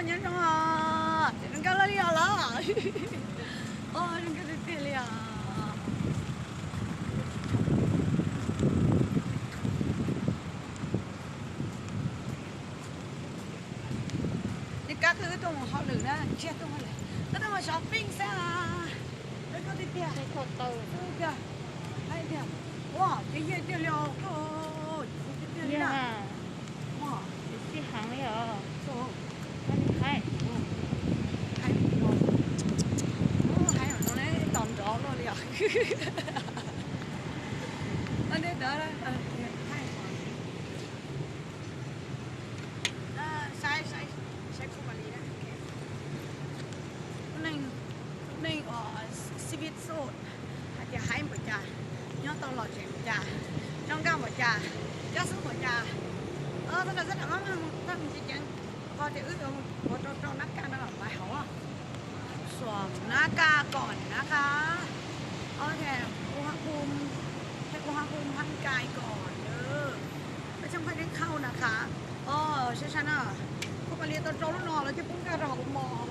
Nyob zoo os, zoo nkauj luaj li os los. Os, zoo nkauj tiag tiag li os. Nws kab wb tuaj mus hauj lwm na, tsiaj tuaj mus, wb tuaj mus shopping xwb. Zoo nkauj tiag tiag. Zoo nkauj tiag. Ua, ces yog tiag li os, tiag tiag li na. Txij heev li os. Haib, haib no tos nrov luaj li os. Saib, saib, saib kuv li, neeg, neeg uas sib vij xub hais tias haib npaum cas, nyob tau lom zem npaum cas, zoo nkauj npaum cas, coj xub npaum cas. Txoj no txoj no mas txoj mus ceev ceev, qhov tias wb ua rau rau nab kaj no los lais hauv. Xuam nab kaj kom nab kaj, o, them u ha hu, them u ha hu hab kais kom lawm. Peb txhob pheej deeb khauj na qha. O, saib saib na, kuv pab lias tau rau lub no lawv thiaj pub nkaj rau hauv mos.